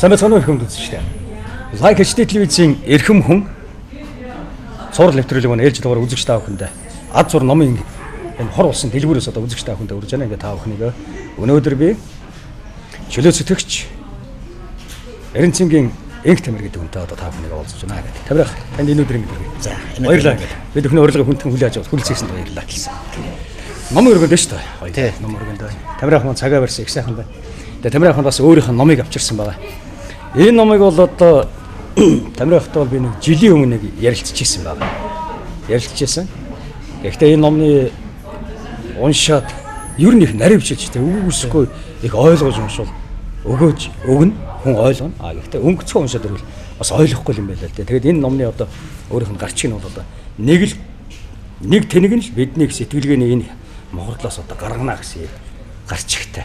Сайн байцгаана уу, эрхэм үзэгчдээ. Like HD телевизийн эрхэм хүн цуврал нэвтрүүлэг маань ээлж дугаар үзэгч та бүхэндээ ад зур номын энэ хор улсын дэлгүүрээс одоо үзэгч та бүхэндээ үрж байна. Ингээ та бүхнийг өнөөдөр би чөлөө сэтгэгч Эренцэнгийн Энх Тамир гэдэг хүнтэй одоо та бүхнийг уулзаж байна гэдэг. Тамирах, танд энэ өдрийн мэндийг. За, баярлалаа гэдэг. Бид бүхний урилгыг хүндхэн хүлээж аваад хүлцээсэнд баярлалаа гэсэн. Номын өргөнд шүү дээ. Ном өргөнд. Тамирах маань цагаа барьсан, их сайхан байна. Тэгээ Тамирах маань бас өөрийнх нь номыг авчирсан байгаа. Энэ номыг бол одоо Тамирахтай бол би нэг жилийн өмнө нэг ярилцчихсэн байгаа. Ярилцчихсан. Гэхдээ энэ номны уншаад ер нь их наривчилж тэ үгүйсэхгүй их ойлгож уншвал өгөөж өгнө, хүн ойлгоно. А гэхдээ өнгөцгөө уншаад ирвэл бас ойлгохгүй юм байл л дээ. Тэгээд энэ номны одоо өөрийнх нь гарчиг нь бол одоо нэг л нэг тэнэг нь л биднийг сэтгэлгээний энэ мохордлоос одоо гаргана гэсэн гарчигтай.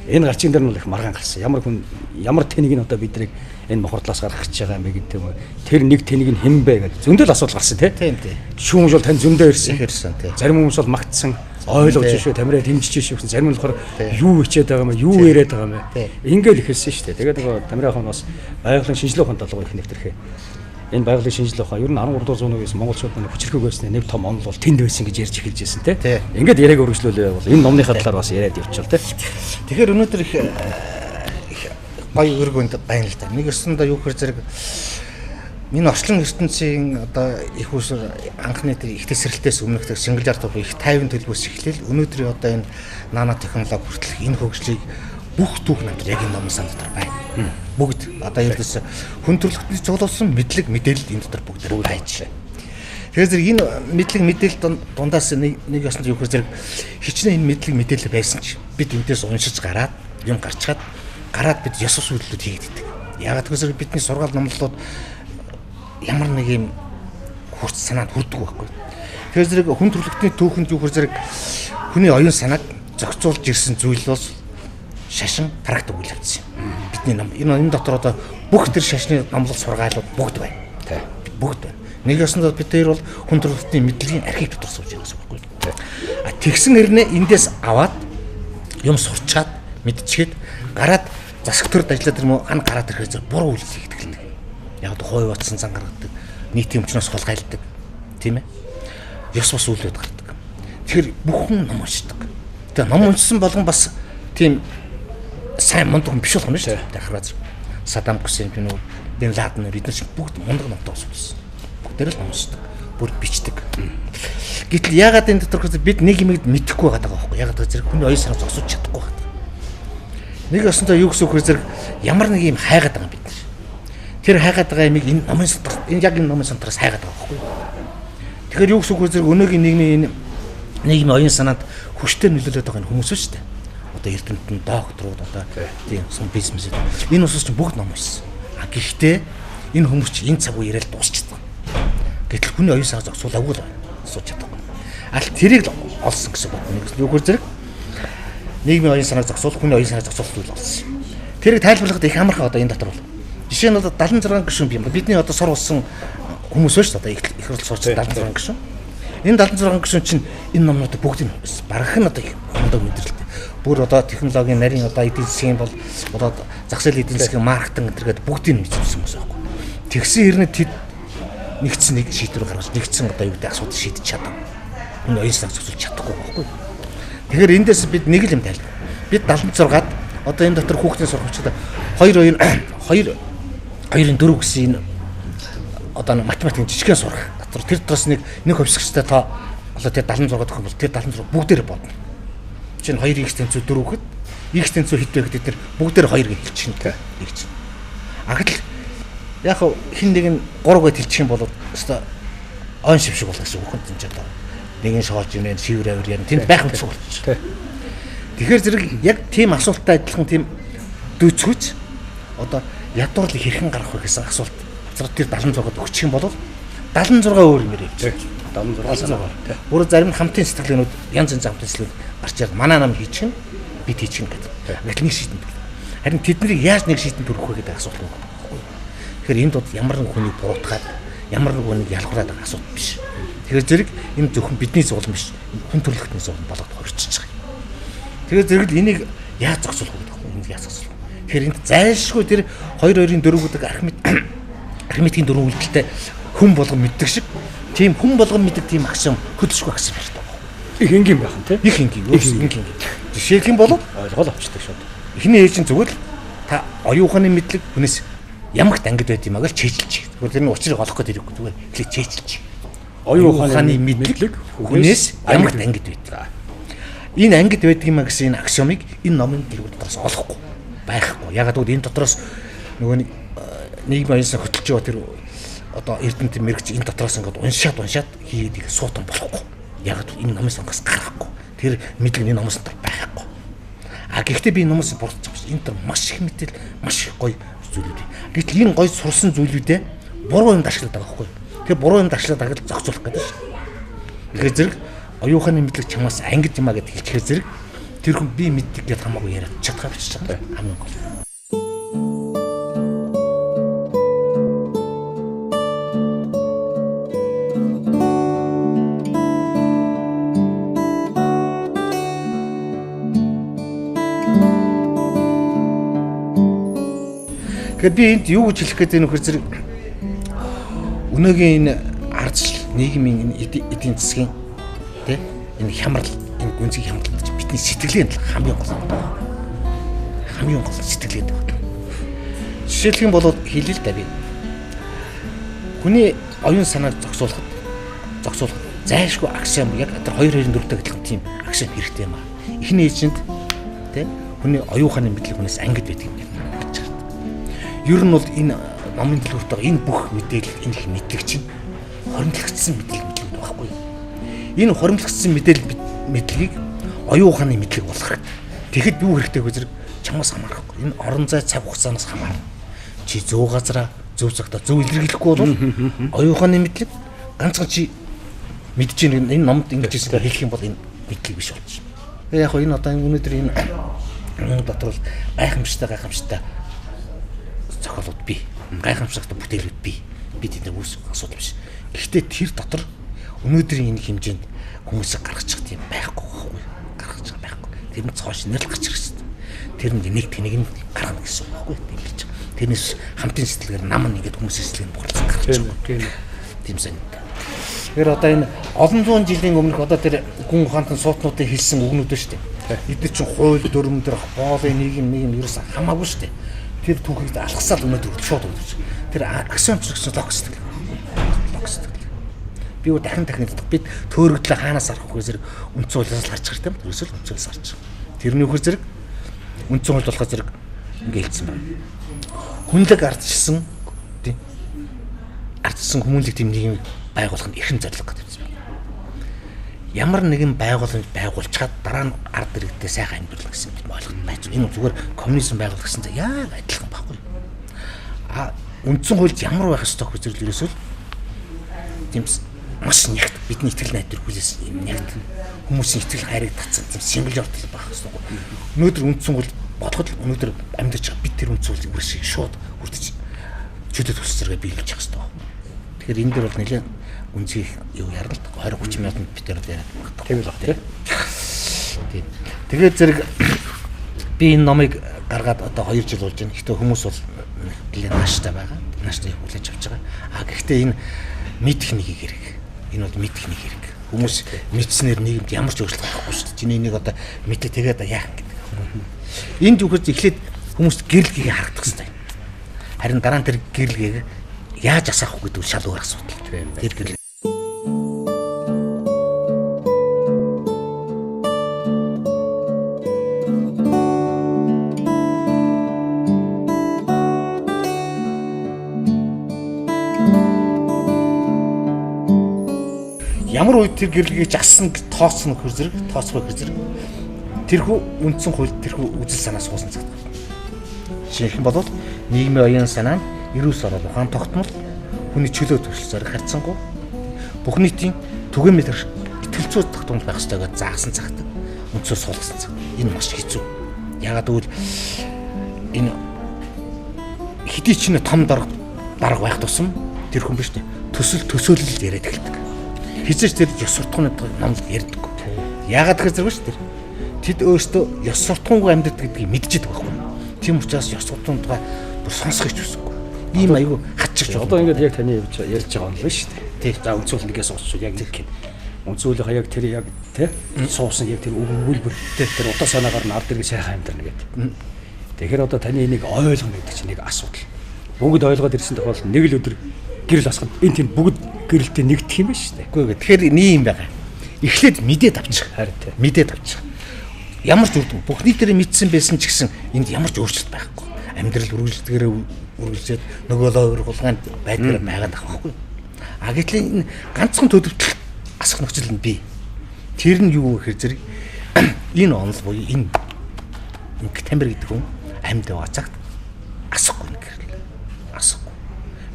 Энэ гарчиг дээр нь бол их маргаан гарсан. Ямар хүн, ямар тэнэг нь одоо биднийг энэ мохордлоос гаргах гэж байгаа юм бэ гэдэг юм. Тэр нэг тэнэг нь хэн бэ гэдэг зөндөл асуудал гарсан тий. Тийм тий. Шүүмж бол тань зөндөө ирсэн. Их ирсэн тий. Зарим хүмүүс бол магтсан, ойлгож шүү, Тамираа дэмжиж шүү гэсэн. Зарим нь болохоор юу хичээд байгаа юм бэ, юу яриад байгаа юм бэ? Ингээл эхэлсэн шүү дээ. Тэгээд нөгөө Тамираа хон бас байгалийн шинжилгээ ухааны талаар их нэвтрэх. Энэ байгалийн шинжилгээ ухаан ер нь 13 дугаар зууны үеэс монголчууд маань хүчрхэг байсны нэг том онол бол тэнд байсан гэж ярьж эхэлж байсан тий. Ингээд яриаг өргөжлүүлээ бол энэ номныхаа талаар бас яриад явчихвал тий. Тэгэхээр өнөөдөр их гоё өргөнд байна л да. Нэг өсөндөө юу хэр зэрэг энэ орчлон ертөнцийн одоо их усэр анхны тэр их тесрэлтээс өмнөх тэр singular буюу их тайван төлбөөс эхлээл өнөөдрийн одоо энэ нано технологи хүртэлх энэ хөгжлийг бүх түүх намтар яг энэ номын сан дотор байна. Бүгд одоо ердөөс хүн төрөлхтний цуглуулсан мэдлэг мэдээлэл энэ дотор бүгд байж. Тэгэхээр зэрэг энэ мэдлэг мэдээлэл дундаас нэг ёсонд юу хэр зэрэг хичнээн энэ мэдлэг мэдээлэл байсан ч бид эндээс уншиж гараад юм гарчхаад гараад бид ёс үйлдэлүүд хийгээд идэг. Яагаад гэвэл бидний сургаал номлолууд ямар нэг юм хурц санаанд хүрдэг байхгүй. Тэгэхээр зэрэг хүн төрөлхтний түүхэнд юу хэр зэрэг хүний оюун санааг зохицуулж ирсэн зүйл бол шашин практик үйл явц юм. Бидний ном энэ дотор одоо бүх тэр шашны номлол сургаалууд бүгд байна. Бүгд байна. Нэг ёсондоо бид тэр бол хүн төрөлхтний мэдлэгийн архив дотор сууж байгаа гэсэн үг байхгүй. А тэгсэн хэрнээ эндээс аваад юм сурчаад мэдчихэд гараад засаг төрд ажиллаад тэр мө ан гараад ирэхээр зөв буруу үйлдэл хийдэг л нэг. Яг л хой утсан зан гаргадаг, нийтийн өмчнөөс хулгайлдаг, тийм ээ. Ёс бус үйлдэлүүд гардаг. Тэгэхээр бүх хүн ном уншдаг. Тэгээ ном уншсан болгон бас тийм сайн мундаг хүн биш болох юм шүү дээ. Дахраа зэрэг Саддам Хусейн гэнэ үү, Бин Ладен бид нар чинь бүгд мундаг номтой болсон. Бүгдээр л ном уншдаг, бүр бичдэг. Гэтэл яагаад энэ дотор бид нэг юмыг мэдэхгүй байгаа байхгүй. Яагаад гэвэл зэрэг хүний оюун санаа зогсож чадахгүй байгаа. Нэг ёсондоо юу гэсэн үг вэ зэрэг ямар нэг юм хайгаад байгаа юм бид нар. Тэр хайгаад байгаа юмыг энэ номын сантар, энэ яг энэ номын сантараас хайгаад байгаа байхгүй. Тэгэхээр юу гэсэн үг вэ зэрэг өнөөгийн нийгмийн энэ нийгмийн оюун санаанд хүчтэй нөлөөлөд байгаа энэ хүмүүс шүү дээ. Одоо эрдэмтэн, докторууд, одоо тийм сум бизнес энэ улсаас чинь бүгд ном уншсан. А гэхдээ энэ хүмүүс чинь энэ цаг үе яриад дуусчихдаг. Гэтэл хүний оюун санаа зогсуулаагүй л сууж чадахгүй. Аль тэрийг л олсон гэсэн үг. Нэг юу гэхээр зэрэг нийгмийн оюун санааг зогсуулах, хүний оюун санааг зогсуулах зүйл олсон. Тэрийг тайлбарлахад их амархан одоо энэ дотор бол. Жишээ нь одоо 76 гишүүн бий юм. Бидний одоо сур болсон хүмүүс байна шүү дээ. Одоо их хурл сурч 76 гишүүн. Энэ 76 гишүүн чинь энэ номнуудыг бүгдийг барах нь одоо их мундаг мэдрэлтэй. Бүр одоо технологийн нарийн одоо эдийн засгийн бол одоо зах зээл эдийн засгийн маркетинг энэ төргээд бүгдийг мэдсэн хүмүүс байхгүй. Тэгсэн хэрнээ тэд нэгдсэн нэг шийдвэр гаргаж нэгдсэн одоо юу гэдэг асуудал шийдэж чадав. Энэ оюун санааг зогсуулж чадахгүй байхгүй. Тэгэхээр эндээс бид нэг л юм тайлбар. Бид 76-ад одоо энэ дотор хүүхдийн сургамжтай 2 2 2 2-ын 4 гэсэн энэ одоо математикийн жижигхэн сурах. Дотор тэр дотроос нэг хувьсгчтай тоо одоо тэр 76 гэх юм бол тэр 76 бүгдээр бодно. Жишээ нь 2x тэнцүү 4 гэхэд x тэнцүү хэд вэ гэдэг тэр бүгдээр 2 гэж хэлчихнэ. Нэг чинь. А гэтэл яг хин нэг нь 3 гэж хэлчих юм бол өстой он шившиг болох гэсэн үг хүн чинь одоо нэгэн шоолж юм, шивэр авир яа тэнд байх юм шиг болчих. Тэгэхээр зэрэг яг тийм асуулттай адилхан тийм дүйцэхүйц одоо ядуурлыг хэрхэн гаргах вэ гэсэн асуулт. Тэр 76-д өгчих юм бол 76 өөр юм яриа. 76 санаа. Бүр зарим нь хамтын сэтгэлгээнүүд янз янз хамтын сэтгэлгээнүүд гарч ирээд манай нам хийчих нь бид хийчих нь гэдэг. Гэтэл нэг шийдэн төр. Харин тэднийг яаж нэг шийдэн төрөх вэ гэдэг асуулт байна. Тэгэхээр энд бол ямар нэг хүнийг буруутгаад ямар нэг хүнийг ялгуулад байгаа асуудал биш. Тэгэхээр зэрэг энэ зөвхөн бидний зулм биш, хүн төрөлхтний зулм болоод хорчиж байгаа юм. Тэгэхээр зэрэг л энийг яаж зохицуулах вэ гэдэг юм. Энийг яаж зохицуулах вэ? Тэгэхээр энд зайлшгүй тэр 2 2-ын 4 гэдэг архиметрийн дөрвөн үйлдэлтэй хүн болгон мэддэг шиг тийм хүн болгон мэддэг тийм аксиом хөдөлшгүй аксиом хэрэгтэй байна. Их энгийн байх нь тий. Их энгийн, өөрөөс энгийн. Жишээлх юм бол ойлгол авчдаг шууд. Эхний ээлжин зүгээр л та оюун ухааны мэдлэг хүнээс ямагт ангид байд юм аа гэж чэйжилж. Тэгвэл тэр нь учрыг олох гээд ирэхгүй зүгээр эхлээд чэйжилж. Оюун ухааны мэдлэг хүнээс ямагт ангид байдаг. Энэ ангид байдаг юм а гэсэн энэ аксиомыг энэ номын дэлгүүр дотроос олохгүй байхгүй. Ягаад гэвэл энэ дотроос нөгөө нэг нийгмийн оюунсан хөтөлж байгаа тэр одоо эрдэмтэн мэрэгч энэ дотроос ингээд уншаад хийгээд их суутан болохгүй. Ягаад гэвэл энэ номын сонгоос гарахгүй. Тэр мэдлэг энэ номын дотор байхгүй. А гэхдээ би энэ номоос бурдчих биш. Энэ төр маш их мэдээл, маш их гоё зүйлүүд. Гэтэл энэ гоё сурсан зүйлүүдээ буруу юмд ашиглаад байгаа байхгүй. Тэр буруу юмд ашиглаад байгааг зохицуулах гэдэг шин. Тэгэхээр зэрэг оюун ухааны мэдлэг чамаас ангид юм а гэдээ хэлчихээр зэрэг тэр хүн би мэддэг гэдээ хамаагүй яриад чадхаа бичиж байгаа хамгийн гол. Тэгэхээр би энд юу гэж хэлэх гээд байна вэ гэхээр зэрэг өнөөгийн энэ ардчил нийгмийн энэ эдийн засгийн тий энэ хямрал, энэ гүнзгий хямрал гэж бидний сэтгэлгээнд хамгийн гол хамгийн гол сэтгэлгээнд байна. Жишээлх юм бол хэлээ л да би. Хүний оюун санааг зохицуулахад зайлшгүй аксиом яг тэр 2 2 4-тэй адилхан тийм аксиом хэрэгтэй юм аа. Эхний ээлжинд тий хүний оюун ухааны мэдлэг хүнээс ангид байдаг юм байна. Ер нь бол энэ номын дэлгүүрт байгаа энэ бүх мэдээлэл, энэ их мэдлэг чинь хоримтлагдсан мэдээлэл байхгүй. Энэ хоримтлагдсан мэдээлэл мэдлэгийг оюун ухааны мэдлэг болох хэрэгтэй. Тэгэхэд юу хэрэгтэй вэ зэрэг чамаас хамаарахгүй. Энэ орон зай цаг хугацаанаас хамаарна. Чи зөв газараа, зөв цагтаа зөв илэрхийлэхгүй бол оюун ухааны мэдлэг ганцхан чи мэдж энэ номд ингэж хэлсэн хэлэх юм бол энэ мэдлэг биш болчихно. Тэгээ яг хоо энэ одоо өнөөдөр энэ дотор бол гайхамшигтай зохиолууд бий. Гайхамшигтай бүтээлүүд бий. Би тэдний үүсэх асуудал биш. Гэхдээ тэр дотор өнөөдрийн энэ хэмжээнд хүмүүсийг гаргачих тийм байхгүй байхгүй. Гаргачих байхгүй. Тэр нь цоо шинээр л гарч ирэх хэрэгтэй. Тэр нь нэг тэнэг нь гаргана гэсэн үг байхгүй. Тийм гэж. Тэрнээс хамтын сэтгэлгээр нам нь ингээд хүмүүсийн сэтгэлийг бурласан гарч байгаа. Тийм санагдав. Тэгэхээр одоо энэ олон зуун жилийн өмнөх одоо тэр гүн ухаантан суутнуудын хэлсэн үгнүүд ба шүү дээ. Эдгээр чинь хууль дүрм дөрх, боолын нийгэм ерөөс хамаагүй шүү дээ. Тэр түүхийг алхасаад өнөөдөр шууд өгдөг. Тэр аксиом ч гэсэн лог сэтгэл. Лог сэтгэл. Би юу дахин хэлдэг. Бид төөрөгдлөө хаанаас арах вэ зэрэг үндсэн хуулиас л харж хэрэгтэй юм. Ерөөсөө л үндсэн хуулиас харж. Тэрний үхэр зэрэг үндсэн хууль болохоор зэрэг ингэ хэлсэн байна. Хүнлэг ардчилсан тий. Ардчилсан хүмүүнлэг тийм нийгмийг байгуулах нь эрхэм зорилго гэдэг юм байна. Ямар нэгэн байгууламж байгуулчаад дараа нь ард иргэдээ сайхан амьдрал гэсэн юм ойлгох байж. Энэ зүгээр коммунизм байгуулах гэсэн чинь яг адилхан байхгүй. А үндсэн хуульд ямар байх ёстой вэ зэрэг ерөөсөө тийм маш нягт бидний итгэл найдвар хүлээсэн юм нягт хүмүүсийн итгэл хайрыг татсан тийм сингл явдал байх ёстой. Өнөөдөр үндсэн хууль бодоход өнөөдөр амьдарч байгаа бид тэр үндсэн хуулийг үргэлж шууд хүртэж чөлөө төс зэрэгээ биелүүлж явах ёстой. Тэгэхээр энэ дэр бол нэлээд гүнзгий юу ярил л 20 30 минутанд бид тэр яриад магадгүй. Тийм л баг тий. Тийм. Тэгээд зэрэг би энэ номыг гаргаад одоо 2 жил болж байна. Гэхдээ хүмүүс бол нэлээд нааштай байгаа. Нааштай хүлээж авч байгаа. А гэхдээ энэ мэдэх нэг хэрэг. Энэ бол мэдэх нэг хэрэг. Хүмүүс мэдснээр нийгэмд ямар ч өөрчлөлт гарахгүй шүү дээ. Чиний энийг одоо мэдээ тэгээд яах гэдэг. Энд юу гэж эхлээд хүмүүст гэрэлгийг харагдах хэрэгтэй. Харин дараа нь тэр гэрэлгийг яаж асаах вэ гэдэг нь шал өөр асуудал. Тэр гэрэл ямар үед тэр гэрлэгийг ассан тооцсон нөхөр зэрэг тооцохгүй хэр зэрэг тэрхүү үндсэн хууль тэрхүү үзэл санаа суусан цагт байна. Жишээлх юм бол нийгмийн оюун санаа нь эрүүс орол ухаан тогтмол хүний чөлөө төрөл зориг харьцангуй бүх нийтийн түгээмэл итгэл зүй тогтмол байх ёстой гэж заасан цагт үндсээ суулгасан цаг. Энэ маш хэцүү. Ягаад гэвэл энэ хэдий ч нэ том дарга байх тусам тэр хүн биш үү төсөл төсөөлөл яриад эхэлдэг. Хизээч тэр ёс суртахууны ном ярьдаггүй. Яагаад гэхээр зэрэг шүү дээ. Тэд өөрсдөө ёс суртахуунгүй амьдардаг гэдгийг мэдчихэдэг байхгүй. Тийм учраас ёс суртахуунгаа бүр сонсох гэж хүсэхгүй. Ийм айгүй хатчих. Одоо ингээд яг таны ярьж байгаа нь л шүү дээ. За өнцөөл нэгээс уусч яг нэг юм. Өнцөөлийнхаа яг тэр яг тий суусан яг тэр өгүүлбэр тэр удаа санаагаар нь ард иргэн сайхан амьдрна гэдэг. Тэгэхээр одоо таны энийг ойлгоно гэдэг чинь нэг асуудал. Бүгд ойлгоод ирсэн тохиолдолд нэг л өдөр гэрэл асгах энэ тийм бүгд гэрэлтэй нэгдэх юм байна шүү дээ. Үгүй ээ. Тэгэхээр нэг юм байгаа. Эхлээд мэдээд авчих. Харин тий. Мэдээд авчих. Ямар ч үр дүн бүх нийтээр мэдсэн байсан ч гэсэн энд ямар ч өөрчлөлт байхгүй. Амьдрал үргэлжлэдгээрээ үргэлжлээд нөгөө лоо ургуулгаанд байдгаар байгаад ах байхгүй. А гэтэл энэ ганцхан төлөвтөл асах нөхцөл нь бий. Тэр нь юу гэхээр зэрэг энэ онол буюу энэ Тамир гэдэг хүн амьд байгаа цагт асахгүй нэг гэрэл. Асахгүй.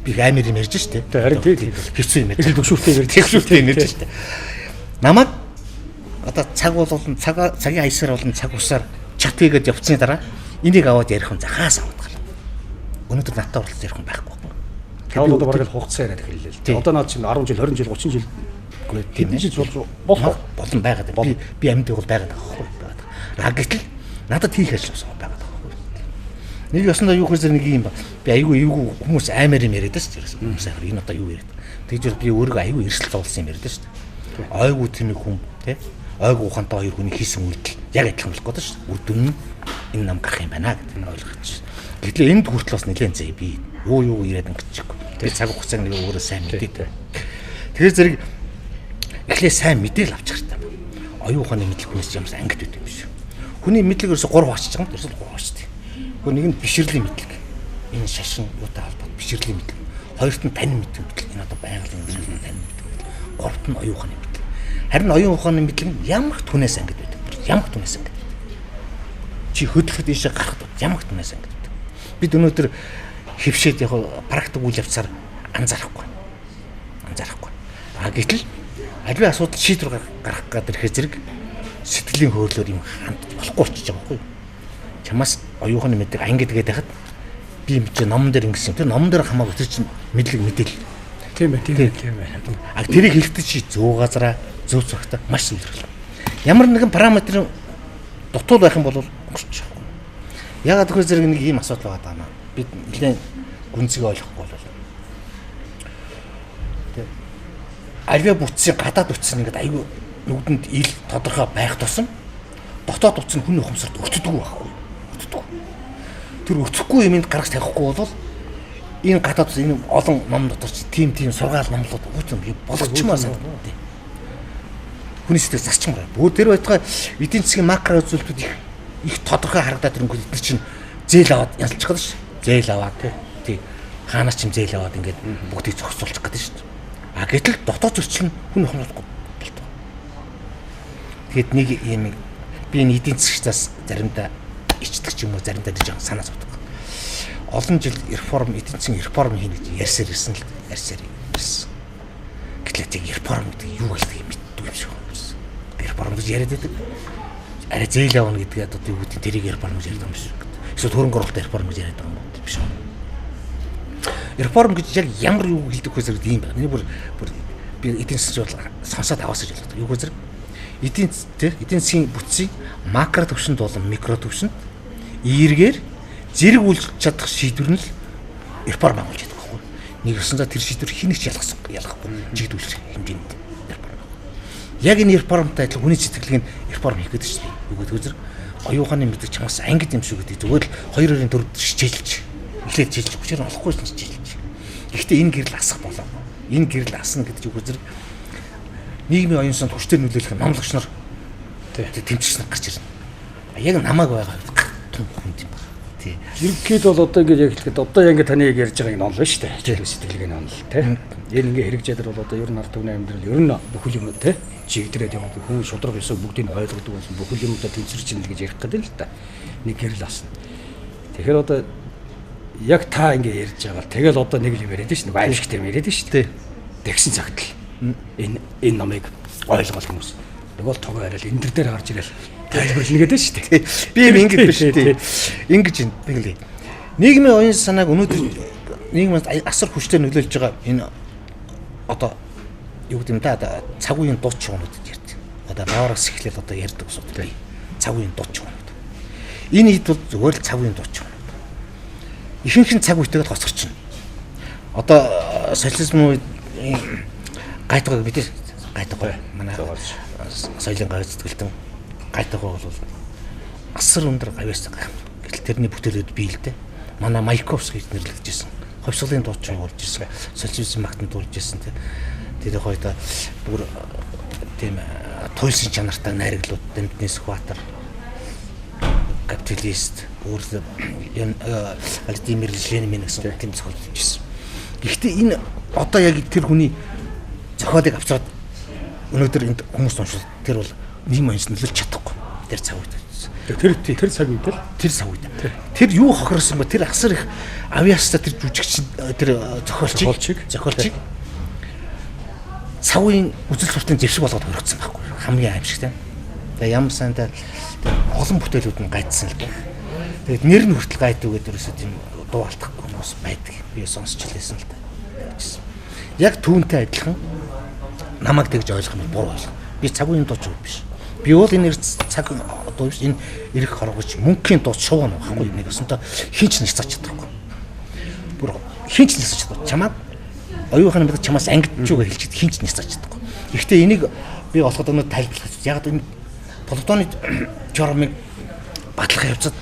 Би их амар юм ярьж штэ. Харин тий. Хэцүү юм ярьж. Эхэл төгшүүртэй ярьж. Төгшүүртэй юм ярьж штэ. Намайг одоо цаг бол цагийн аясаар болон цаг усаар чат хийгээд явцсны дараа энийг аваад ярих хүн захаас аваад гал. Өнөөдөр надтай оролцож ярих хүн байхгүй. Та бол одоо бараг л хугацаа яриад эхэллээ л. Тий. Одоо наад чинь 10 жил, 20 жил, 30 жил үгүй Тийм хэдэн ээ. жил болж болох Болон байгаад байна. Би амьд бол байгаад байгаа байхгүй байгаад. А гэтэл надад хийх ажил бас байгаад байгаа байхгүй. Нэг ёсондоо юу гэхээр нэг юм ба. Би айгүй эвгүй хүмүүс аймаар юм яриад шүү дээ. Хүмүүс аймаар энэ одоо юу яриад. Тэгж би өөрийгөө айгүй эрсдэл зовлсон юм яриад шүү дээ. Ойгүй тэнэг хүн тий ойгүй ухаантай хоёр хүний хийсэн үйлдэл яг адилхан болох гэдэг шүү дээ. Үр дүн нь энэ нам гарах юм байна гэдэг нь ойлгож шүү. Гэтэл энд хүртэл бас нэлээд зэ би юу яриад ингэчихгүй. Би цаг хугацааг нэг өөрөө сайн мэдээ. Тэгэхээр зэрэг эхлээ сайн мэдээл авчих хэрэгтэй байна. Оюун ухааны мэдлэг хүнээс ямарс ангид байд юм биш. Хүний мэдлэг ерөөсө 3 хуваачиж байгаа юм. Ерөөсө 3 хуваачдаг. Гэхдээ нэг нь бишрэлийн мэдлэг. Энэ шашин юутай холбоотой бишрэлийн мэдлэг. Хоёрт нь танин мэддэг мэдлэг. Энэ одоо байгалийн мэдлэг, танин мэддэг мэдлэг. Гуравт нь оюун ухааны мэдлэг. Харин оюун ухааны мэдлэг нь ямар ч түнээс ангид байдаг. Ямар ч түнээс ангид байдаг. Чи хөдлөхөд ийшээ гарахад ямар ч түнээс ангид байдаг. Бид өнөөдөр хөвшөөд яг практик үйл явцаар анзаарахгүй. Анзаарахгүй. А гэтэл аливаа асуудал шийдвэр гаргах гэдэг ирэхээр зэрэг сэтгэлийн хөөрлөөр юм ханд болохгүй болчихж байгаа байхгүй юу? Чамаас оюун ухааны мэдлэг ангид гэдэг хахад би юм чи номон дээр ингэсэн юм. Тэр номон дээр хамаагүй тэр чинь мэдлэг мэдээлэл. Тийм ээ, тийм ээ, тийм ээ. А тэрийг хэлэхдээ чи зөв газараа, зөв цагтаа маш зөвлөрөл. Ямар нэгэн параметрын дутуул байх юм бол өнгөрч чадахгүй. Ягаад гэвэл зэрэг нэг ийм асуудал байгаа даа. Бид нэлээд гүнзгий ойлгохгүй бол тэ аливаа бүтцийн гадаад бүтц нь ингээд айгүй нүдэнд ил тодорхой байх тусам дотоод бүтц нь хүн ухамсарт өртдөггүй байхгүй. Өртдөггүй. Тэр өртөхгүй юмыг гаргаж тавихгүй бол энэ гадаад энэ олон ном дотор чи тийм сургаал номлууд үүсэн би болгочмоор санагдав. Хүний сэтгэл засчмаар. Бүр тэр байтугай эдийн засгийн макро үзүүлэлтүүд их тодорхой харагдаад ирэнгүүт эдгээр чинь зээл аваад ялчих гэдэг шүү. Зээл аваад тий. Хаанаас ч юм зээл аваад ингээд бүгдийг зохицуулчих гэдэг шүү. А гэтэл дотоод зөрчил нь хүн ухамсаргүй болдог. Тэгэхэд нэг юм би энэ эдийн засгчдаас заримдаа ичдэг ч юм уу заримдаа нэг жоон санаа зовдөг. Олон жил реформ эдийн засгийн реформ хийнэ гэж ярьсаар ирсэн л ярьсаар ирсэн. Гэтэл тийм реформ гэдэг юу болдгийг мэддэг юм шиг байна. Реформ гэж яриад байдаг. Арай зээл авна гэдгээ одоо юу гэдэг тэрийг реформ гэж яриад байгаа юм шиг. Эсвэл хөрөнгө оруулалт реформ гэж яриад байгаа юм уу биш үү? Реформ гэж яг ямар юу хэлдэг вэ зэрэг ийм байна. Энийг бүр би эдийн засгийн бол сонсоод аваасаж ойлгодог. Юу вэ зэрэг эдийн засгийн бүтцийг макро түвшинд болон микро түвшинд эргээр зэрэг үйлчилж чадах шийдвэр нь л реформ агуулж байдаг байхгүй. Нэг ёсондоо тэр шийдвэр хинэг ч ялгахгүй чигдүүлэх хэмжээнд реформ. Яг энэ реформтай адилхан хүний сэтгэлгээнд реформ хийх гэдэг чинь юу гэдэг вэ зэрэг оюун ухааны мэдлэг чамаас ангид юм шиг гэдэг зүгээр л хоёр хоёрын дөрөв хичээлж эхлээд хичээлж хүчээр олохгүй ч хичээлж. Гэхдээ энэ гэрэл асах болоо. Энэ гэрэл асна гэдэг юу зэрэг нийгмийн оюун санд хүчтэй нөлөөлөх номлогч нар тэмцэгч нар гарч ирнэ. Яг намайг байгаа тун хүнд юм байна. Тий. Ерөнхийд бол одоо ингэж яг хэлэхэд одоо яг ингэ таны яг ярьж байгаа энэ онол шүү дээ. Хичээл сэтгэлгээний онол тий. Энэ ингэ хэрэгжээдэр бол одоо ер нь ард түмний амьдрал ер нь бүхэл юм тий. Чигдрээд яваад хүн шудраг ёсоо бүгдийг нь ойлгодог болсон бүхэл юмдаа тэнцвэрч ин л гэж ярих гэдэг л та. Нэг гэрэл асна. Тэгэхээр одоо яг та ингэ ярьж байгаа. Тэгэл одоо нэг л юм яриад шин. Нэг аимшигтэй юм яриад шин. Тий. Тэгсэн цагт л энэ номыг ойлгол хүмүүс. Нөгөө л тогоо яриад энэ төр дээр гарч ирэл тайлбарлана гэдэг шүү дээ. Би юм ингэж биш тий. Ингэж юм тэглээ. Нийгмийн оюун санааг өнөөдөр нийгмийн асар хүчтэй нөлөөлж байгаа энэ одоо юу гэдэг юм да одоо цаг үеийн дуу чугнууд гэж ярьдаг. Одоо Лавраас эхлээл одоо ярьдаг асуудал. Цаг үеийн дуу чугнууд. Энэ хэд бол зүгээр л цаг үеийн дуу чугнууд. Ихэнх нь цаг үетэйг л хоцорчихно. Одоо социализм үед гайтгайг бид гайтгай манай соёлын гавь зүтгэлтэн гайтгай бол асар өндөр гавьяас гайхам. Гэтэл тэрний бүтээлүүд бий л дээ. Манай Маяковский гэж нэрлэгдэжсэн. Ховсголын дуучин болж ирсэн. Социализм магтанд дуулж ирсэн тийм. Тэр хоёроо бүр тийм туйлсын чанартай найрглууд Дамдны Сүхбаатар, капиталист, өөр Владимир Ленин гэсэн тийм зохиол бичсэн. Гэхдээ энэ одоо яг тэр хүний зохиолыг авчираад өнөөдөр энд хүмүүс уншвал тэр бол нийгэм оюунс нөлөөлж чадахгүй. Тэр цаг үед. Тэр цаг үед л тэр цаг үед. Тэр юу хохирсон бэ? Тэр асар их авьяастай тэр жүжигчин тэр зохиолчийг цаг үеийн үзэл сурталын зэвсэг болгоод хөргөцсөн байхгүй. Хамгийн аимшигтай. Тэгээ ямар сайнтай олон бүтээлүүд нь гайдсан л дээ. Тэгээд нэр нь хүртэл гайддаг гэдэг ерөөсөө тийм дуу алдахгүй хүмүүс байдаг. Би сонсч хэлсэн л дээ. Яг түүнтэй адилхан намайг тэгж ойлгох юм бол буруу ойлгох. Би цаг үеийн дууч биш. Би бол энэ цаг дуу биш. Энэ эрх хоргож мөнхийн дуу шувуу нөхгүй. Нэг өсөнтөө хинч няцаач чадахгүй. Бүр хинч няцаач чадахгүй. Чамаад оюухан мэдээ чамаас ангидч юу гэж хэлчихээд хинч няцаач чадахгүй. Гэхдээ энийг би олоход өнөө тайлбарлах. Яг энэ Платоны теоремыг батлах явцад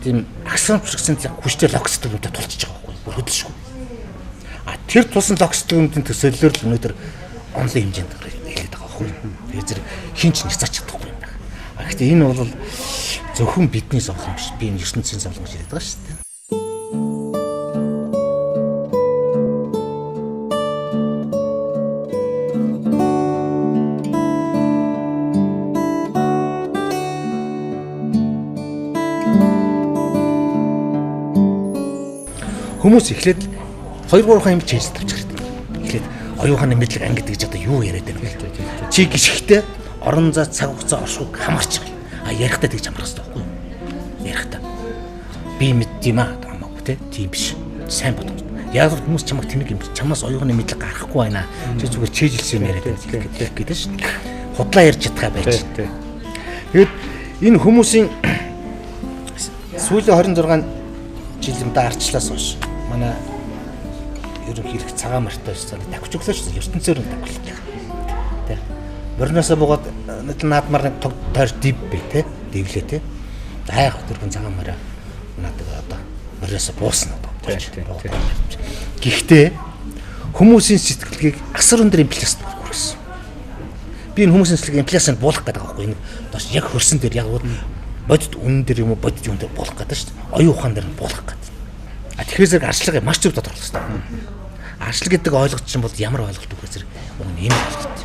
тийм аксиомчсан хүчтэй логик юмтай тулчж байгаа байхгүй. Бүр хөдөлшгүй. А тэр тулсан логик юмдын төсөөллөөр л өнөөдөр онлайн хэмжээнд хэлээд байгаа байхгүй. Тэгээ зэрэг хинч няцаач чадахгүй юм байна. А гэхдээ энэ бол зөвхөн бидний зовлон биш. Би энэ ертөнцийн зовлон гэж хэлээд байгаа шүү дээ. Хүмүүс эхлээд 2-3 юм чийж тавьчих хэрэгтэй. Эхлээд оюуханы мэдлэг ангид гэж одоо юу яриад байна вэ? Чи гიშгтээ орон зай цаг хугацаа оршихуйг хамаарч байгаа. А ярихдаа тэгж хамаарах хэрэгтэй байхгүй юу? Ярихдаа. Би мэддэм аа хамаагүй те. Тийм биш. Сайн бодох. Яг л хүмүүс чамайг тэнэг юм. Чамаас оюуханы мэдлэг гарахгүй байна. Чи зүгээр чийжилсэн юм яриад байна гэдэг шин. Худлаа ярьж чадхаа байж. Тэгээд энэ хүмүүсийн сүүлийн 26 жил юм да арчлаас хойш манай ерөнхий хэрэг цагаан мартай байсан. Давхиж өглөө шүү дээ. ертөнцөөр нь давхлаа. Тэ. Морноосоо буугаад наадмаар нэг тог тойр див бэ тэ. Дивлээ тэ. Айх тэрхэн цагаан мараа наадаг одоо морноосоо буусан одоо. Гэхдээ хүмүүсийн сэтгэлгээг асар өндөр инфляцид хүргэсэн. Би энэ хүмүүсийн сэтгэлгээг инфляцид буулгах гэдэг байгаа байхгүй. Энэ доош яг хөрсөн дээр яг бодит үнэн дээр юм уу бодит юм дээр буулгах гэдэг шүү дээ. Оюун ухаан дээр нь буулгах гэдэг. А тэгэхээр зэрэг арчлагыг маш зөв тодорхойлох хэрэгтэй. Арчлаг гэдэг ойлголт чинь бол ямар ойлголт вэ гэхээр уг нь ийм ойлголт.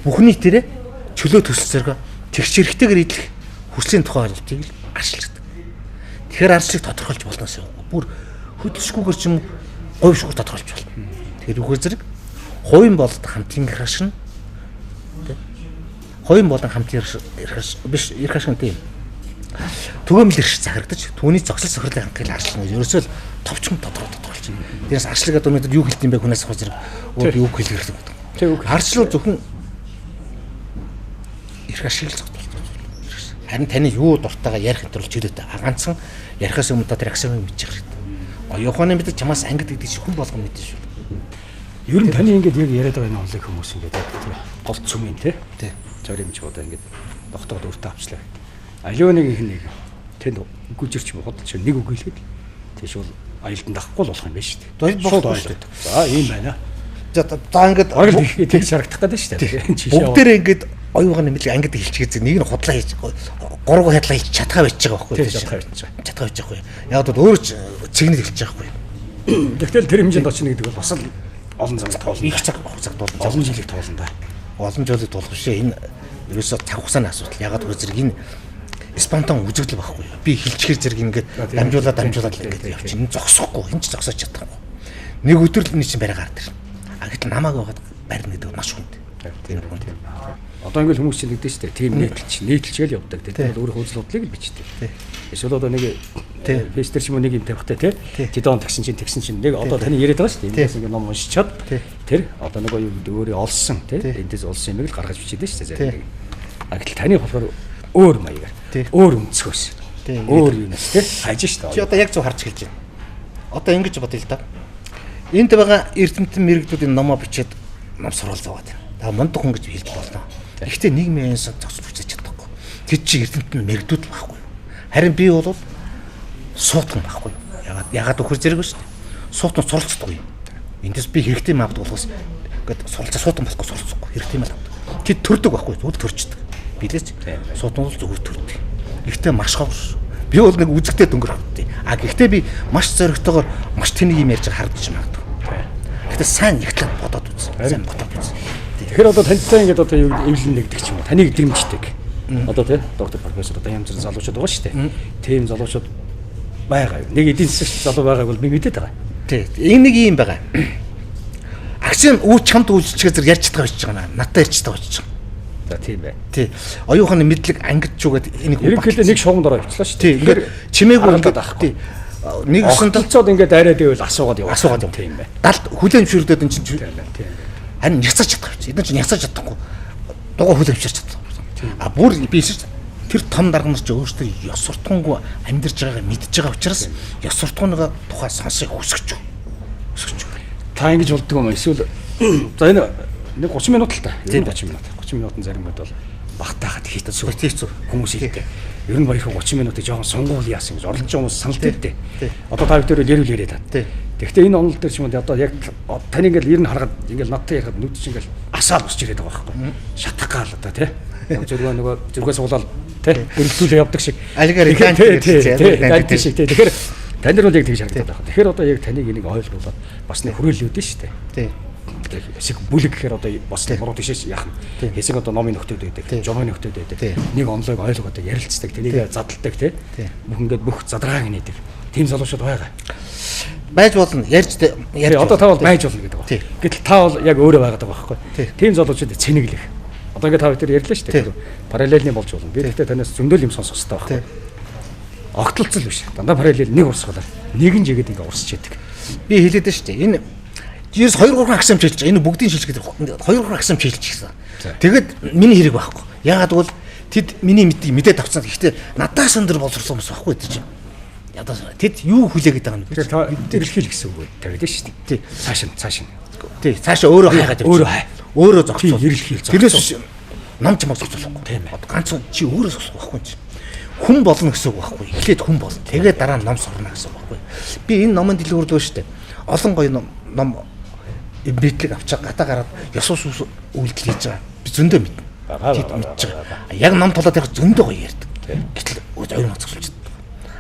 Бүхний тэрэ чөлөө төсөл зэрэг тэгш хэрэгтэйгээр идэх хүслийн тухай ойлголтыг л арчилдаг. Тэгэхээр арчлыг тодорхойлж болноос юм. Бүр хөдөлшгүйгээр ч юм говьшгүй тодорхойлж болно. Тэгэхээр үгээр зэрэг хувийн болд хамтын эрх ашиг нь тэ. Хувийн болон хамтын эрх биш эрх ашиг нь тийм. Түгээмэл эрх захирагдаж түүний зогсол сохирлын хангалтыг арчлана гэж ерөөсөө л товчхон тодорхойлж байна. Тэрээс арчлаг гэдэг өнөөдөр юу хэлдэм бэ хүнээс асуух зэрэг өөр юу хэлэх хэрэгтэй гэдэг. Арчлал зөвхөн эрх ашиг л зогсолт. Харин таны юу дуртайгаа ярих энэ төр чөлөөтэй. Ганцхан ярихаас өмнө та тэр аксиомыг мэдчих хэрэгтэй. Оюуханы мэддэг чамаас ангид гэдэг чинь хүн болгон мэднэ шүү. Ер нь таны ингээд яг яриад байгаа энэ онлыг хүмүүс ингээд яг тэр гол цөм юм тий. Зоримж одоо ингээд тогтоод өөртөө авчлаа. Аливаа нэг их нэг тэнд гүжирч худалч нэг үг хэлээд тийш бол аялдан дахгүй л болох юм байна шүү дээ. Шууд ойлгодог. За ийм байна. За ингээд бараг тэгж харагдах гэдэг шүү дээ. Бүгдээрээ ингээд оюуганы мэдлэг ангид хэлчихээ нэг нь худлаа хийж гурван хадлаа хийж чадхаа байж байгаа байхгүй юу? Чадхаа байж байгаа. Чадхаа байж байгаа байхгүй. Яг бол өөрөө цэгнэл хэлж байгаа байхгүй. Тэгтэл тэр хэмжээнд очно гэдэг бол бас л олон цаг туулна. Их цаг хугацааг туулна. Олон жилийг туулна да. Олон жилийг туулах бишээ. Энэ ерөөсөө цаг хугацааны асуудал. Ягаад гэвэл зэрэг энэ спонтан үзэгдэл байхгүй юу? Би хэлчихээр зэрэг ингээд дамжуулаад ингээд явчих. Энэ зогсохгүй. Энэ ч зогсож чадахгүй. Нэг өдөр л энэ чинь барай гараад ирнэ. А гэтэл намайг байгаад барина гэдэг бол маш хүнд. Тийм хүнд. Одоо ингээл хүмүүс чинь нэгдэн шүү дээ. Тийм нийтэлчгээл явдаг. Тэр бол өөрийнхөө үзэл бодлыг л бичдэг. Эсвэл одоо нэг фейс дээр ч юм уу нэг юм тавихтай тий. Тэдон тэгсэн чинь нэг одоо таны яриад байгаа шүү дээ. Эндээс ингээ ном уншичаад тэр одоо нөгөө юу гэдэг өөрөө олсон тий. Эндээс олсон юмыг л гаргаж бичээд шүү дээ. Зарим нэг. А гэтэл таны болохоор өөр маягаар өөр өнцгөөс. Өөр юунаас тий. Хайж шүү дээ. Чи одоо яг зөв харж эхэлж байна. Одоо ингэж бодъё л да. Энд байгаа эрдэмтэн мэрэгдүүдийн номоо бичээд ном сурвал зовоод байна. Та мундаг хүн гэж хэлж болно. Гэхдээ нийгмийн янз зогсож хүчээж чадахгүй. Тэд чи эрдэмтэн мэрэгдүүд байхгүй. Харин би бол суутхан байхгүй. Ягаад өхөр зэрэг шүү дээ. Суутан суралцдаггүй. Эндээс би хэрэгтэй юм авдаг болохоос ингээд суралцаа суутан болохгүй суралцахгүй. Хэрэгтэй юм авдаг. Тэд төрдөг байхгүй. Зүгээр төрчдөг. Билээч. Суутан бол зүгээр төрдөг. Гэхдээ маш ховор. Би бол нэг үзэгтэй дөнгөрөх. А гэхдээ би маш зоригтойгоор маш тэнэг юм ярьж харагдаж магадгүй. Гэхдээ сайн ихтлэн бодоод үз. Сайн бодоод үз. Тэгэхээр одоо тантай ингээд одоо юу эвлэн нэгдэг ч юм уу. Таныг дэмждэг. Одоо тий доктор профессор одоо янз бүрийн залуучууд байгаа шүү дээ. Тийм залуучууд байгаа юу? Нэг эдийн засагч залуу байгааг бол би мэдээд байгаа. Тий. Энэ нэг юм байгаа. Аксиом үу чамд үйлчлэгээ зэрэг ярьж чадгаа байж байгаа наа. Надтай ярьж чадгаа байж байгаа. За тийм бай. Тий. Оюуханы мэдлэг ангид чүгээд энийг ерөнхийдөө нэг шугамд ороо явчлаа шүү дээ. Тий. Ингээд чимээгүй ингээд байхгүй. Нэг өсөндөлцөөд ингээд дайраад ивэл асуугаад яваа. Асуугаад яваа. Тийм бай. Далд хүлээн зөвшөөрдөд эн чинь тийм бай. Тийм. Харин няцаж чадах юм чи. Эдгээр чинь няцаж чадахгүй. Дугуй хүлээн зөвшөөрч чадахгүй. А бүр би хэлсэн тэр том дарга нар чи өөрсдөө ёс суртахуунгүй амьдарч байгаагаа мэдж байгаа учраас ёс суртахууныгаа тухай сонсыг хүсэж. Хүсэж. Та ингэж болдгоо юм эсвэл за энэ нэг 30 минут л та. 30 минут. 30 минутын зарим үед бол багтаахад хэцүү. Хэцүү. Хүмүүс хэлдэг. Ер нь баярх 30 минутыг жоохон сунгуул яасан гэж оролцож байгаа хүмүүс санал тавьдээ. Одоо та бүхэн ярил яриад та. Тэгэхдээ энэ онол дээр ч юм уу одоо яг тань ингээл ер нь харахад ингээл надтай ярихад нүд чинь ингээл асаал босч ирээд байгаа байхгүй. Шатах гал одоо тий. Зүрхээ нөгөө зүрхээ суглал тий өрөлдүүлээ явдаг шиг. Алигаар данти шиг тий. Тэгэхээр тань нар бол яг тэгж харагдаад байна. Тэгэхээр одоо яг таныг энийг ойлгуулад бас нэг хүрээлүүд нь шүү дээ. Тий. Хэсэг бүлэг гэхээр одоо бас буруу тийшээс яах нь. Хэсэг одоо номын нөхдүүд байдаг, журмын нөхдүүд байдаг. Нэг онлойг ойлгоод ярилцдаг, тэрийг задалдаг тий. Бүх ингээд бүх задаргааг нээдэг. Тийм залуучууд байгаа. Байж болно. Ярьж одоо та бол байж болно гэдэг байна. Гэтэл та бол яг өөрөө байгаад байгаа байхгүй. Тийм залуучуудыг цэнэглэх. Одоо ингээд та хоёр ярьлаа шүү дээ. Параллельний болж болно. Би гэхдээ танаас зөндөл юм сонсох хэрэгтэй байхгүй. Огтлцол биш. Дандаа параллел нэг урсгалаар нэгэн жигэд ингээд урсч яадаг. Би хэлээд шүү дээ. Энэ Жирс 2 3 аксам чийлж байгаа. Энэ бүгдийн шилж гэдэг 2 3 аксам чийлж гисэн. Тэгэд миний хэрэг байхгүй. Яагаад гэвэл тэд миний мэдийг мэдээд авцсан. Гэхдээ надаас өндөр боловсруулсан хүмүүс байхгүй гэдэг чинь. Ядаас тэд юу хүлээгээд байгаа юм бэ? Тэгэхээр эрэлхийл гэсэн үг тавиад шүү дээ. Тий. Цааш нь. Тий, цаашаа өөрөө хайгаад явчих. Өөрөө хай. Өөрөө зогцол. Эрэлхийл зогцол. Тэрнээс биш ном чамаг зогцолохгүй. Тийм ээ. Одоо ганц чи өөрөө зогсох байхгүй чи. Хүн болно гэсэн үг байхгүй. Эхлээд хүн болно. Тэгээд дараа нь ном сурна гэсэн үг байхгүй. Би энэ номын дэлгүүр дөө шүү дээ. Олон гоё ном мэдлэг авчаа гадаа гараад ёс ус үйлдэл хийж байгаа. Би зөндөө мэднэ. Тэд мэдж байгаа. Яг ном толоод явах зөндөө гоё ярьдаг. Гэтэл оюун зогсолж чаддаг.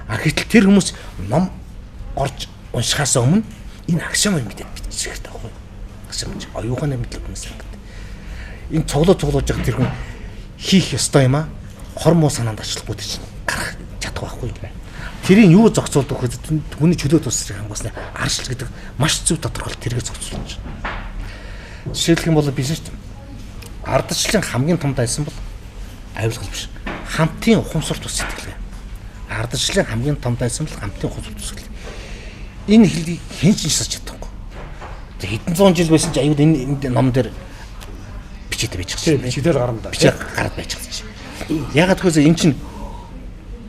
А гэтэл тэр хүмүүс ном орж уншихаас өмнө энэ аксиом мэдээд бичих хэрэгтэй байхгүй юу? Аксиом оюуханы мэдлэг хүмүүс гэдэг. Энэ цуглуулж байгаа тэр хүн хийх ёстой юм аа. Хор муу санаанд ачлахгүй чинь гарах чадах байхгүй юу? Тэрийг юу зохицуулдаг вэ? Түүний чөлөө тусрыг хангуулсны аршил гэдэг маш зөв тодорхойлолт тэргээ зохицуулж байна. Жишээлх юм бол би шүү дээ. Ардчлалын хамгийн том дайсан бол авилгал биш. Хамтын ухамсар тус сэтгэлгээ. Ардчлалын хамгийн том дайсан бол хамтын ухамсар тус сэтгэлгээ. Энэ хэлийг хэн ч шасаж чадахгүй. Хэдэн зуун жил байсан ч аюул энэ ном дээр бичээтэй байж байгаа. Бичгээр гарна да. Бичээр гараад байж байгаа чинь. Ягаад гэвэл энэ чинь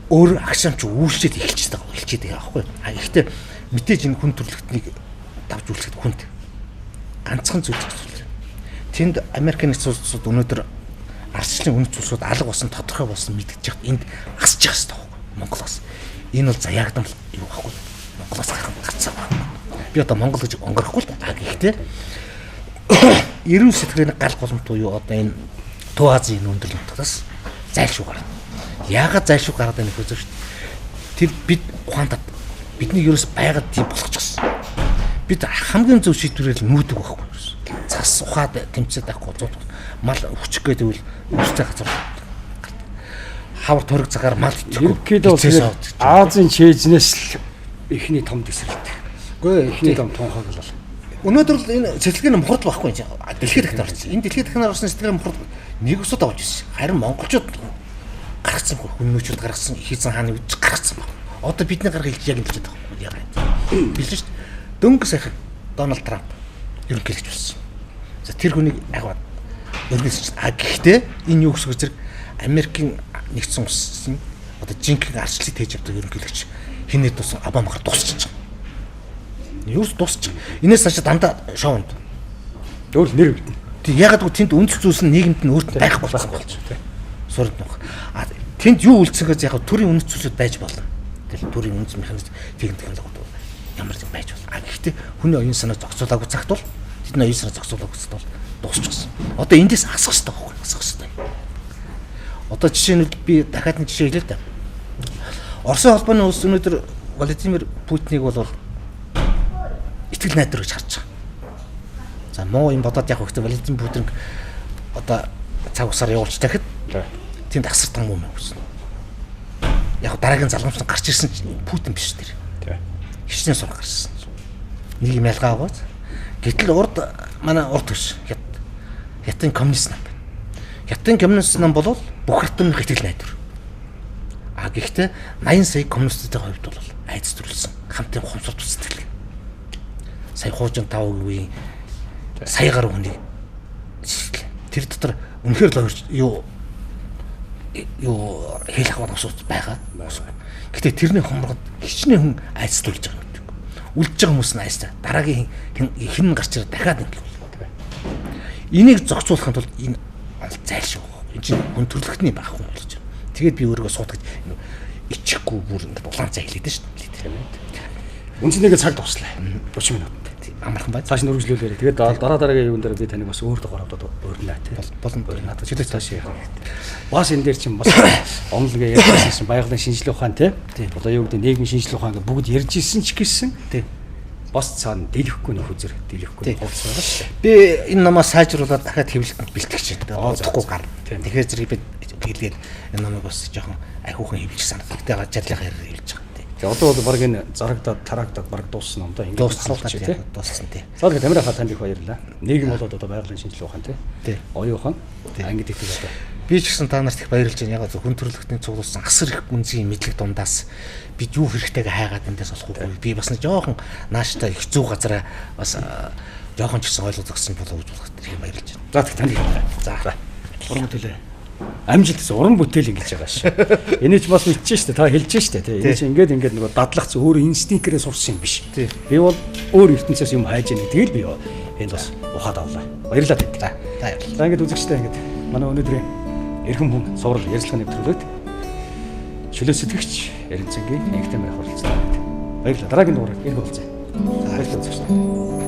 өөр агшаам чи үйлчлээд эхэлчихсэн байгаа. Эхэлчихэд байгаа байхгүй. А гэхдээ мэдээж энэ хүн төрөлхтнийг давж үйлчлэхэд хүнд ганцхан зүйл зохицуул. Тэнд Америк нэгдсэн улсууд өнөөдөр ардчлалын үнэт зүйлсүүд алга болсон тодорхой болсон мэдгэж яхад энд асж явах хэрэгтэй байхгүй. Монголоос. Энэ бол заяагдамл юу байхгүй. Монголоос гарах гацсан байна. Би одоо Монгол гэж онгорохгүй л да. Гэхдээ эрүүл сэтгэлийн гал голомт буюу одоо энэ Төв Азийн өндөрлөн нутгаас зайлшгүй гарна. Яагаад зайлшгүй гараад байна гэж шүү дээ. Тэр бид ухаантад бидний ерөөс байгаад тийм болгочихсон. Бид хамгийн зөв шийдвэрээр нүүдэг байхгүй юу? Цас ухаад тэмцээд байхгүй зууд мал хүчих гээд байвал өстэй газар хавар төрөг цагаар мал идэхгүй. Ерөнхийдөө бол Азийн чэйжнээс л эхний том дэсрэлт. Үгүй эхний том тунхаг бол өнөөдөр л энэ сэтгэлгээний мухард байхгүй юм. Дэлхийд дахин орсон. Энэ дэлхийд дахин орсон сэтгэлгээний мухард нэг усуд авч ирсэн. Харин монголчууд гаргацсан хүмүүчүүд гаргацсан, хийцэн хааны үдч гаргацсан баг. Одоо бидний гарах хэлж яг ингэж байгаа юм. Яг юм. Билсэн шүү дээ. Дөнгө сайхан Дональд Трамп ерөнхийлөгч болсон. За тэр хүнийг яг ерөнхийлөгч. А гэхдээ энэ юу гэсэн үг зэрэг Америкийн нэгдсэн улсын одоо жинхэнэ арчлыг тээж явдаг ерөнхийлөгч хинээ дусан Обамагаар дуусчих. үлдэнэ. Ерөөс дуусчих. Энээс цаашаа дандаа шоунд. Өөр нэр үлдэнэ. Тэг ягаад гэвэл тэнд үндэс зүйлс нь нийгэмд нь өөрт нь байхгүй болсон болж байна. Сурд нөх. А тэнд юу үлдсэн гэж яг төрийн үндэс зүйлсүүд байж болно. Тэгэл төрийн үндэс механизм техник технологи ямар ч юм байж болно. А гэхдээ хүний оюун санаа зохицуулаагүй цагт бол тэдний оюун санаа зохицуулаагүй цагт бол дуусчихсан. Одоо эндээс асах хэрэгтэй байхгүй асах хэрэгтэй. Одоо жишээ нь би дахиад нэг жишээ хэлээ л да. Оросын холбооны улс өнөөдөр Владимир Путиныг бол итгэл найдвар гэж харж байгаа. За муу юм бодоод яг хөөхтэй Владимир Путин одоо цаг усаар явуулж дахид тэнд асар том юм өгсөн. Яг дараагийн залгамж гарч ирсэн чинь Путин биш тэр. Хичнээн сурах гарсан. Нэг юм ялгаа аваад. Гэтэл урд манай урд төш Хятадын коммунист нам байна. Хятадын коммунист нам бол бүх хятадны итгэл найдвар. А гэхдээ 80 сая коммунистуудын хувьд бол айдас төрүүлсэн хамтын ухамсар тус сэтгэл. Сая хуужин 5 үеийн сая гаруй хүнийг тэр дотор үнэхээр л юу юу хэл ахуйн усууд байгаа. Гэтэ тэрний хомрогод хичнээн хүн айдас төрүүлж байгаа юм гэдэг. Үлдэж байгаа хүмүүс нь айстай. Дараагийн хэн гарч ирээ дахиад ингэ. Энийг зохицуулахын тулд энэ зайлшгүй. Энэ чинь хүн төрөлхтний байхгүй болж байна. Тэгээд би өөрийгөө суудгаж ичихгүй бүр ингэ улаан цай хэлээд шүү дээ. Үндсэндээ цаг дуслаа. 30 минут. Амархан бай. Цааш нь үргэлжлүүлээрэй. Тэгээд дараа дараагийн юун дээр би таныг бас өөр дугаар аваад урьнаа тий. Болон урьнаа. Чөлөө цааш яах вэ? Бас энэ дээр чинь бас онлог ярьж ирсэн байгалийн шинжилгээ ухаан тий. Одоо юу гэдэг нийгмийн шинжилгээ ухаан гэх бүгд ярьж ирсэн ч гэсэн тий. Бас цаана дэлгэхгүй нөх үзэр дэлгэхгүй хувцас байгаа шүү дээ. Би энэ номоо сайжруулаад дахиад хэвлэлтэнд бэлтгэж байна. Удахгүй гарна. Тэгэхээр зэрэг би хэлгээд энэ номыг бас жоохон ахиухан хэвлэж санагдав. Гэтэ жарлахаар хэвлэж байгаа. Тэгээ одоо бол баг энэ зарагдаад тараагдаад баг дууссан юм да. Ингээд дууссан тий. Дууссан тий. За тэгэхээр Тамира хаа танд их баярлалаа. Нийгэм болоод одоо байгалийн шинжилгээ ухаан тий. Оюун ухаан. Ангид итгэл одоо. Би ч гэсэн та нарт их баярлж байна. Яг зөв хүн төрөлхтний цуглуулсан асар их гүнзгий мэдлэг дундаас бид юу хэрэгтэйг хайгаад эндээс болохгүй. Би бас нэг жоохон нааштай их зүг газараа бас жоохон ч гэсэн ойлгож өгсөн болов гэж бодох их баярлж байна. За тэг танд их баярлалаа. За. Уран бүтээлээ. Амжилт гэсэн уран бүтээл ингэж байгаа ш. Энийг ч бас мэдчихэж штэ. Та хэлж штэ тий. Энэ чинь ингээд ингээд нөгөө дадлах зүй өөр инстинктээрээ сурсан юм биш. Би бол өөр ертөнцөөс юм хайж яах тэгэл би энд бас ухаад авлаа. Баярлалаа танд. За баярлалаа. За ингээд үзэгчтэй ингээд манай өнөөдрийн эрхэм хүн цуврал ярилцлагын нэвтрүүлэгт чөлөө сэтгэгч Эренцэнгийн инх тамир хуралцлаа. Баярлалаа. Дараагийн дугаараар ирэх уулзъя. Баярлалаа үзэгчдээ.